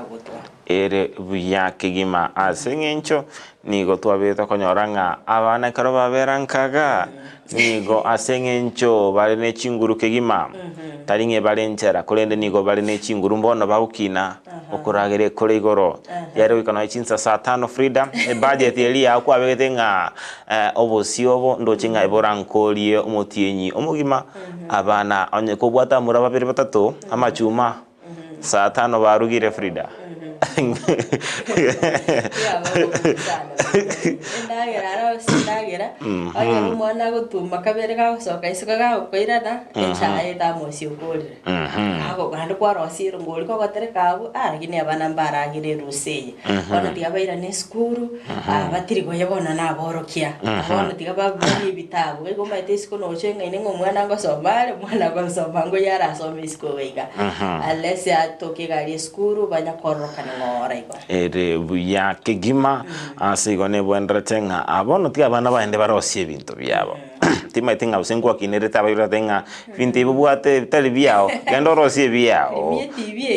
Akagotwa. Ere buya kegima ase eng'encho nigo twabete tokonyora ng'a abana ekero babera nkaga, nigo ase eng'encho bare ne chinguru kegima, tari ng'a ebare nchera, korende nigo bare ne chinguru mbono bagokina okoragera ekore igoro. Yare goika nonye chinsa saa tano Frida, ebudget eria yao kwabegete ng'a obosio obo ndoche ng'a eborankorie omotienyi omogima, abana onye kobwate abamura babere batato, amachuma. Saa tano barugire Frida. Endagera aro ase endagera, onye omwana agotuma kabere gagosoka isiko gagokoirana, echae ethamosi okorire. Ago naende kwarosia erongori kogotereka abwo, ah lakini abana mbaragere erusa eye. Bono tiga bairane esukuru, ah batiri goya bono naborokia. Bono tiga babarie ebitabu, igo omanyete isiko noche ng'aine ng'a omwana ngosoma are, omwana agosoma ngoyia arasome isiko. Iga unless atoke egari esukuru banya kororokana ng'ora igo. Ere buya kegima ase igo nebwenderete ng'a aa bono tiga abana baende barosie ebinto biabo. Timaeti ng'a gose nkwakinerete abaibori batebe ng'a ebinto ebi obwate bitari biao, genda orosie ebiao. Rimia etibi eye.